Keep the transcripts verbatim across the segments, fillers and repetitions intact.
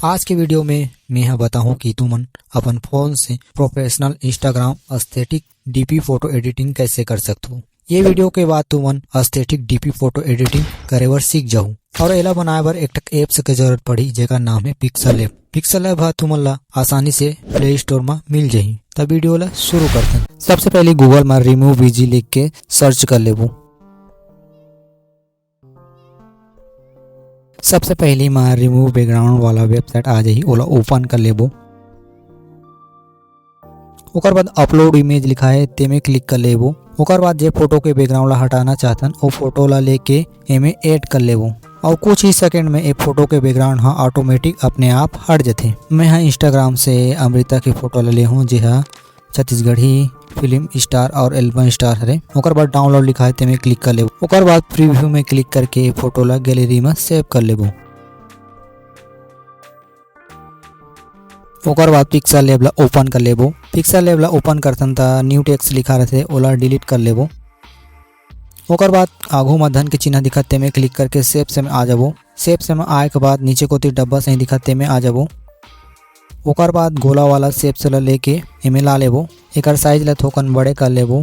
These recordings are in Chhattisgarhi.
आज के video में मैं ह बताहूँ कि तुमन अपन phone से professional Instagram aesthetic D P photo editing कैसे कर सकथो। ये video के बाद तुमन aesthetic D P photo editing करे बर सीख जाहू और एला बनाए बर एक ठक apps के जरूरत पड़ही, जेकर नाम है Pixel Lab। Pixel Lab ह तुमन ला आसानी से Play Store म मिल जाही। त video ला शुरू करथन। सबसे पहले Google म Remove Bg लिख के search कर लेबो। सबसे पहली म remove background वाला website आ जाही, ओला open कर लेबो। ओकर बाद upload image लिखा है, तेमे click कर लेबो। ओकर बाद जे photo के background ला हटाना चाहथन, ओ photo ला लेके एमे add कर लेबो। और कुछ ही second में ए photo के background ह automatic अपने आप हट जथे। मैं ह Instagram से अमृता के photo ला ले हूँ, जे ह छत्तीसगढ़ी film star और album star हरे। ओकर बाद download लिखा है, तेमे click कर लेबो। ओकर बाद preview में click करके photo ला gallery में save कर लेबो। ओकर बाद Pixel Lab ला open कर लेबो। Pixel Lab ला open करथन त new text लिखा रहथे, ओला delete कर लेबो। ओकर बाद आघू म धन के चिन्ह दिखत, तेमे click करके shapes में आ जाबो। Shapes में आए के बाद नीचे कोती डब्बा सही दिखत, तेमे आ जाबो। ओकर बाद गोला वाला shapes ला लेके एमे ला लेबो। एकर size ला थोकन बड़े कर लेबो।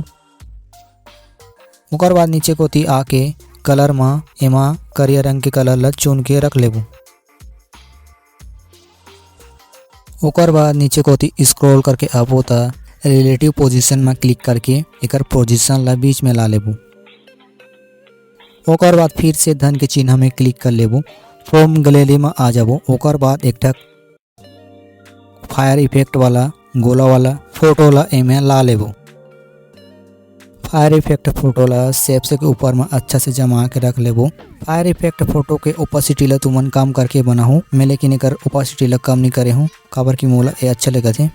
ओकर बाद नीचे कोती आके color म एमा करिया रंग के color ला चुन के रख लेबो। ओकर बाद नीचे कोती scroll करके आबो त relative position म click करके एकर position ला बीच में ला लेबो। ओकर बाद फिर से धन के चिन्ह में click कर लेबो, from gallery म आ जाबो। ओकर बाद एक ठक fire effect वाला गोला वाला photo ला एमे ला लेबो। Fire effect photo ला shapes के ऊपर म अच्छा से जमा के रख लेबो। Fire effect photo के opacity ला तुमन कम करके बनाहू, मैं लेकिन एकर opacity ला कम नहीं करे हूँ, काबर कि मोला ये अच्छा लगत हे।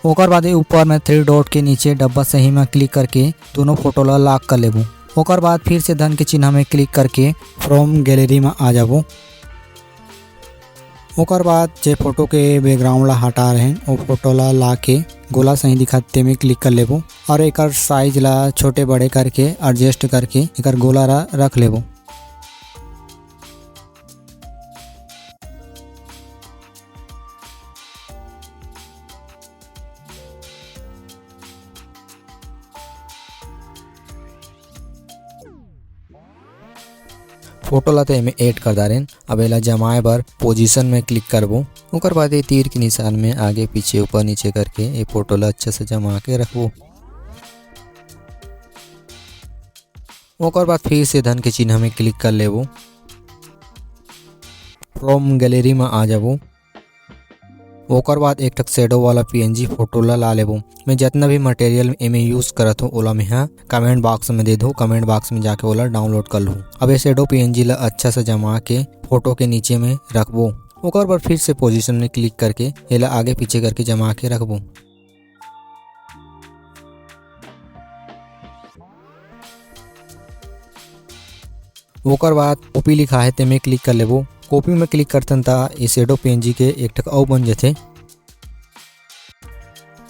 ओकर बाद ये ऊपर में three dot के नीचे डब्बा सही में click करके दोनों photo ला lock कर लेबो। ओकर बाद फिर से धन के चिन्ह में click करके from gallery में आ जाबो। ओकर बाद जे photo के background ला हटा रहे, वो photo ला ला के गोला सही दिखत तेमे click कर लेबो और एकर size ला छोटे बड़े करके adjust करके एकर गोला ला रख लेबो। Photo ला तो एमे add कर डारेन। अब एला जमाए बर position में click करबो। ओकर बाद ये तीर के निशान में आगे पीछे ऊपर नीचे करके ये photo ला अच्छा से जमा के रखबो। ओकर बाद फिर से धन के चिन्ह में click कर लेबो। From gallery में आ जाबो। ओकर बाद एक ठक shadow वाला P N G photo ला ला लेबो। मैं जितना भी material एमे use करत हो, ओला मैं हा comment box में दे दो, comment box में जाके ओला download कर लो। अब ये shadow P N G ला अच्छा से जमा के photo के नीचे में रखबो। ओकर बाद फिर से position में click करके एला आगे पीछे करके जमा के रखबो। ओकर बाद copy लिखा है, तेमे click कर लेबो। Copy में click करथन त ये shadow P N G के एक ठक अउ बन जथे।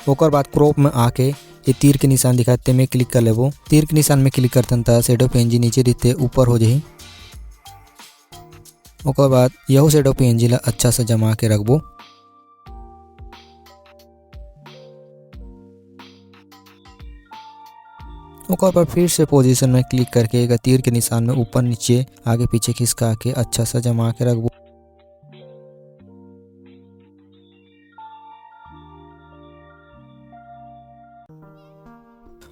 ओकर बाद crop में आके ये तीर के निशान दिखा, तेमे click कर लेबो। तीर के निशान में click करथन त shadow P N G नीचे दिखते ऊपर हो जाही। ओकर बाद यहू shadow P N G ला अच्छा से जमा के रखबो। ओकर पर फिर से position में click करके एक तीर के निशान में ऊपर नीचे आगे पीछे खिसका के अच्छा सा जमा के रखबो।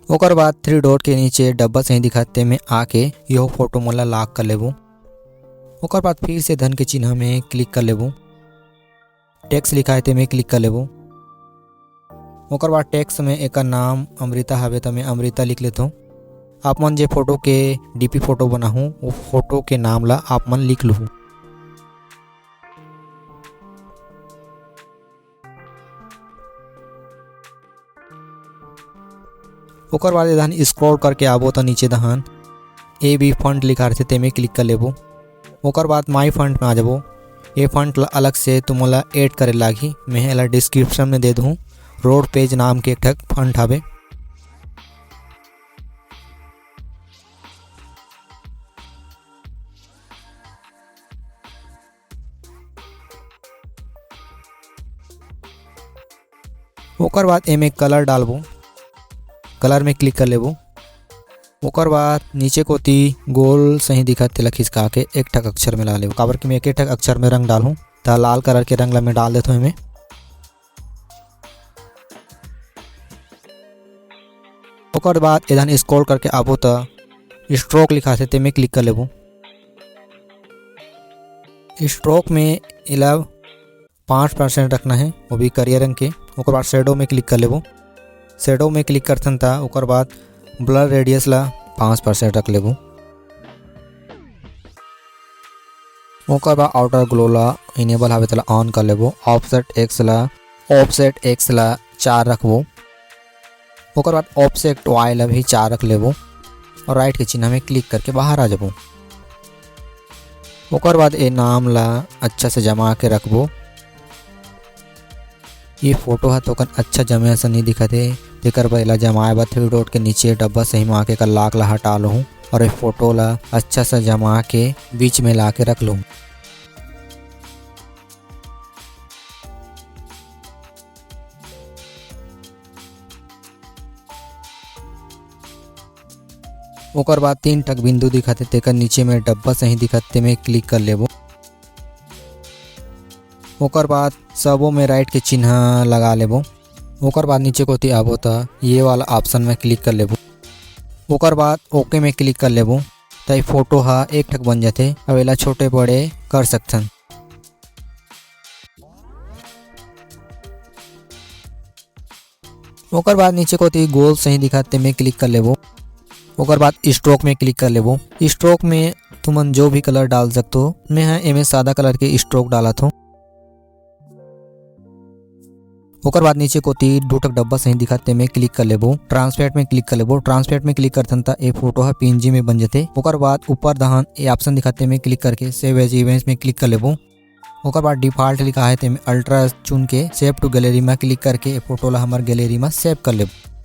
ओकर बाद three dot के नीचे डब्बा सही दिखत तेमे आके यह photo मोला lock कर लेबो। ओकर बाद फिर से धन के चिन्ह में click कर लेबो। Text लिखा है, तेमे click कर लेबो। ओकर बाद text में एकर नाम अमृता हवे, त मैं अमृता लिख लेथों। आप मन जे photo के D P photo बनाहू, वो photo के नाम ला आप मन लिख लूहू। ओकर बाद एदहन scroll करके आबो त नीचे दहन A B font लिखा रहथे, तेमे click कर लेबो। ओकर बाद My Font में आ जाबो। ए font ला अलग से तुमन ला add करे लागही, मैं एला description में दे दूँ। रोड पेज नाम के एक ठक फॉन्ट हावे। ओकर बाद एमे कलर डालबो, कलर में क्लिक कर लेबो। ओकर बाद नीचे कोती गोल सही दिखत तेला खिसका के एक ठक अक्षर में ला लेबो, काबर कि मैं एक ठक अक्षर में रंग डालहूँ, त लाल कलर के रंग ला मैं डाल देथों एमे। ओकर बाद एदन स्क्रॉल करके आबो त स्ट्रोक लिखाथे, तेमे क्लिक कर लेबो। स्ट्रोक में एला पाँच परसेंट रखना है, वो भी करिया रंग के। ओकर बाद शैडो में क्लिक कर लेबो। शैडो में क्लिक करथन त ओकर बाद ब्लर रेडियस ला पाँच परसेंट रख लेबो। ओकर बाद आउटर ग्लो ला इनेबल हावे तेला ऑन कर लेबो। ऑफसेट एक्स ला, ऑफसेट एक्स ला चार रखबो। ओकर बाद ऑफसेट वाई ला भी चार रख लेबो और राइट के चिन्ह में क्लिक करके बाहर आ जाबो। ओकर बाद ए नाम ला अच्छा से जमा के रखबो। ये फोटो ह थोकन अच्छा जमे असन नइ दिखत हे, तेकर बर एला जमाए बर थ्री डॉट के नीचे डब्बा सही मा आके एकर लाक ला हटा लूँ और ये फोटो ला अच्छा से जमा के बीच में ला के रख लूँ। ओकर बाद तीन ठक बिंदु दिखत हे, तेकर नीचे में डब्बा सही दिखत, तेमे क्लिक कर लेबो। ओकर बाद सबो में राइट के चिन्ह लगा लेबो। ओकर बाद नीचे कोती आबो त ये वाला ऑप्शन में क्लिक कर लेबो। ओकर बाद ओके में क्लिक कर लेबो, त ये फोटो ह एक ठक बन जाथे। अब एला छोटे बड़े कर सकथन। ओकर बाद नीचे कोती गोल सही दिखत, तेमे क्लिक कर लेबो। ओकर बाद स्ट्रोक में क्लिक कर लेबो। स्ट्रोक में तुमन जो भी कलर डाल सकथो, मैं ह एमे सादा कलर के स्ट्रोक डालत हूँ। ओकर बाद नीचे कोती दू ठक डब्बा सही दिखत, तेमे क्लिक कर लेबो। ट्रांसपेरेंट में क्लिक कर लेबो। ट्रांसपेरेंट में क्लिक करथन त ए फोटो ह पीएनजी में बन जथे। ओकर बाद ऊपर दहन ए ऑप्शन दिखत, तेमे क्लिक करके सेव एज इमेज में क्लिक कर लेबो। ओकर बाद डिफॉल्ट लिखा है, तेमे अल्ट्रा चुन के सेव टू गैलरी में क्लिक करके ए फोटो ला हमर गैलरी में सेव कर लेबो।